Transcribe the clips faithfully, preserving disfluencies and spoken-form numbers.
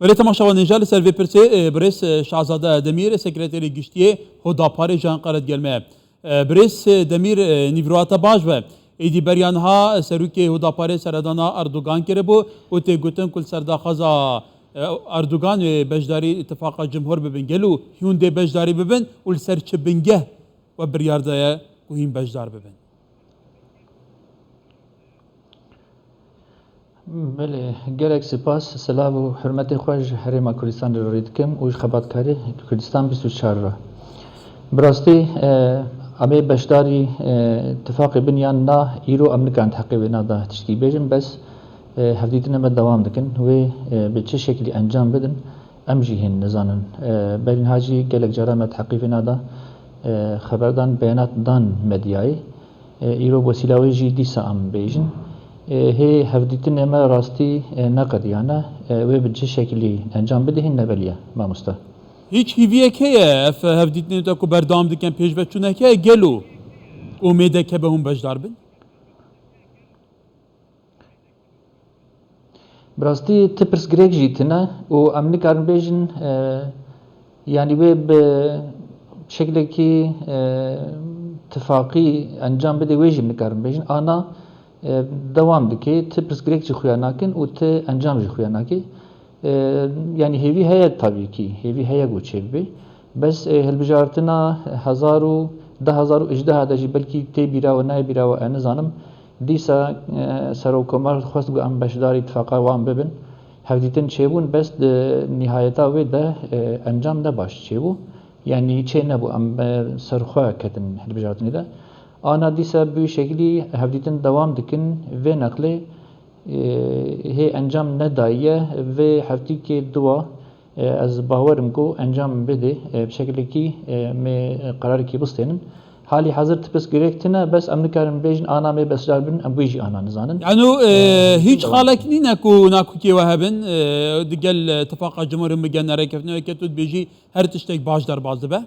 Belê temaşevanên, ji li ser vê pirsê, e, birêz, e, Şahzade Demîr, sekreterê giştiyê Hudaparê ji Enqere digel me ye. E, birêz, e, Demîr, e, nîvroya te baş be. Êdî beriya niha serokê Hudaparê seredana Erdogan kiribû û tê gotin ku li ser daxwaza, e, Erdogan wê beşdarî Îtifaqa Cumhur bibin. Gelo hûn dê beşdarî bibin û li ser çi bingeh we biryar daye ku hîn beşdar bibin? Belê, gelek spas, silav û hurmetê xwe ji Herêma Kurdistanê re rê dikim û ji xebatkarê Kurdistan bîst û çar re. Bi rastî, e, em ê beşdarî, e, tifaqê bin yan na, îro em nikarin di heqê wê na de tiştî bêjin, bes, e, hevdîtinê me dewam dikin. Wê, e, bi çi şekilî encam bidin, em jî hîn nizanin. E, berî niha jî gelek cara me di heqê vê na de, e, xeberdan, beyanat dan medyayê. E, îro wesîla wê jî dîsa em bêjin. E, hê hevdîtinê me rastî, e, neqediyane. E, wê bi çi şekilî encam bide hîn nebelî ye, mamoste. Hîç hîviyek heye ev hevdîtinê te ku berdewam dikin pêşveçûnek heye gelo umêdek hebe hûn beşdar bin? Bi rastî ti pirsgirêk jî tune û em nikarin bêjin, e, yanî wê bi şeklekî, e, tifaqî encam bide, wê jî nikarin bêjin. Ana, e, dewam dike, ti pirsgirêk jî xuya nakin û ti encam jî xuya nake. E, yanî hêvî heye tabî kî, hêvî heye ku çêbibe. Bes, e, hilbijartina hezar û, du hezar û hejdeh de jî belkî tê bîra we, nayê bîra we, ez nizanim. Dîsa, e, Serokkomar xwest ku em beşdarî tifaqa wan bibin. Hevdîtin çêbûn, bes di nîhayeta wê de, e, encam ne baş çêbû. Yanî çê nebû, em, e, ser xwe ketin hilbijartinê de. Ana dîsa bi wî şekilî hevdîtin dewam dikin, vê neqlê, e, hê encam nedayiye, vê heftîkê diwa, e, ez bawer im ku encam bidê, e, bi şekilekî, e, em ê qerarekî bistênin. Halî hazir ti pirsgirêk tune, bes em nikarin bêjin ana em ê beşdar bin, em wê jî ana nizanin. Yanî, e, e, hîç devam xalek nîne ku nakokê we hebin, e, digel, e, tifaqa cumhurê bigehne rêkeftinê weke tu dibêjî her tiştek baş derbas dibe?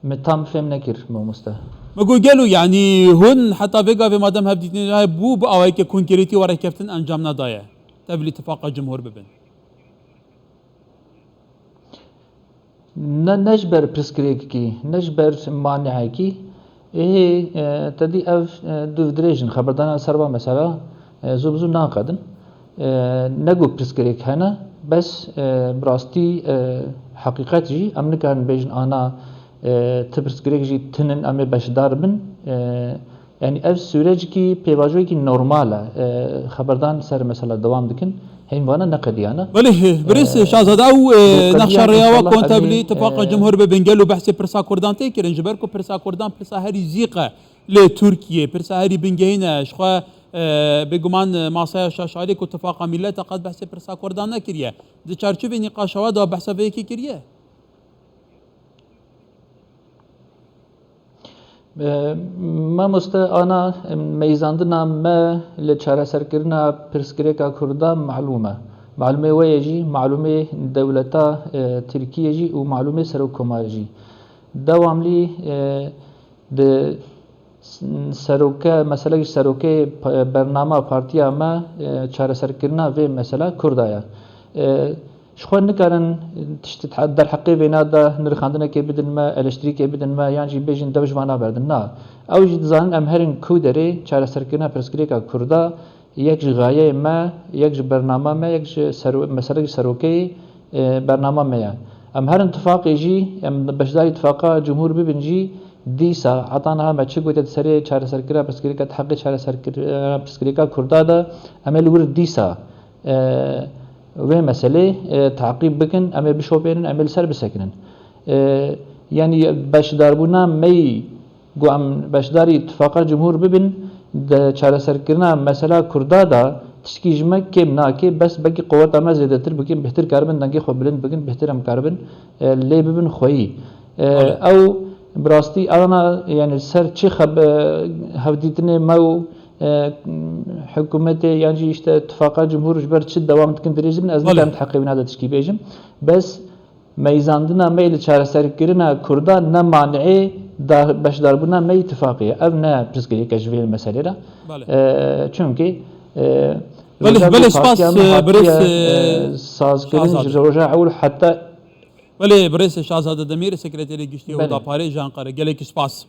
Me tam fêm nekir, mamoste. Me got, gelo, yanî hûn heta vê gavê madem hevdîtinê hebû, bi awayeke konkretî we rêkeftin encam nedaye, tevlî tifaqa cumhur bibin? Ne, ne ji ber pirsgirêkekî, ne ji ber manîekî, Ê, e, te dî ev, e, dûvdirêj in, xeberdana ser va mesela, e, zû bi zû naqedin. E, ne ku pirsgirêk hene, bes, e, bi rastî, e, heqîqet jî em nikarin bêjin ana, e, ti pirsgirêk jî tinin em ê beşdar bin. E, yanî ev sûrecikî pêvajoyekî normal e. E, xeberdan ser mesela dewam dikin. Hên vana neqediyane. Belê, birêz, e, Şahzade, ew, e, nexşa rêya we kontebilî tifaqa cumhur bibin, gelo behsê pirsa Kurdan tê kirin, ji ber ku pirsa Kurdan pirsa herî zîq e lê Tirkiyê, pirsa herî bingehîn e, ji xwe, e, bêguman, e, masaya şaş alî ku tifaqa mîlete qet behsê pirsa Kurdan nekiriye. Di çarçovê nîqaşa we de behsa vê yekê kiriye? E, mamoste, ana meyzandina me li çareserkirina pirsgirêka Kurda malûm e. Malûmê we ye jî, malûmê dewleta, e, Tirkiyê jî û malûmê Serokkomarê jî. Dewamlî, e, di s-, seroke, meselek ji serokê p-, bernama partiya me, e, çareserkirina vê mesela Kurda ye. E, Ji xwe nikarin tiştî derheqê vêna de nirxandinekê bidin me, eleştirîkê bidin me, yan jî bêjin dev ji vana berdin. Na. Ew jî dizanin em herin ku derê çareserkirina pirsgirêka Kurda yek ji gayeyê me, yek ji bernama me, yek ji sero-, meselek ji serokeyê, e, bernama me ye. Em herin tifaqê jî, em beşdarî tifaqa cumhur bibin jî, dîsa heta niha me çi gotiye di serê çareserkirina pirsgirêka, di heqê çareserkirina pirsgirêka Kurda de, em ê li wir dîsa e, wê meselê, e, teqîb bikin, em ê bişopênin, em ê li ser bisekinin. E, yanî beşdarbûna me yî, ku em beşdarî tifaqa cumhur bibin, di çareserkirina mesela Kurda de tiştkî ji me kêm nake, bes belkî qoweta me zêdetir bikin, bêhtir karibin dengê xwe bilind bikin, bêhtir em karibin, e, lê bibin xweyî. E, Belê. Ew bi rastî ana, yanî ser çi xeb-, hevdîtinê me û e, hikûmetê yan jî işte tifaqa cumhur ji ber çi dewam dikin dirêj dibin, ez Belê. nikarim di heqê wîna de tişkî bêjim. Bes meyzandina me li çareserkirina Kurda ne maniê da-, beşdarbûna me yî tifaqê ye. Ev ne pirsgirêk e ji vê meselê re. Belê. E, çunkî Belê, belê, spas, e, birêz, e, sazkirin ji roja ewil heta. Belê, birêz Şahzade Demîr, sekreterê giştî û daparêj Anqara. Gelek spas.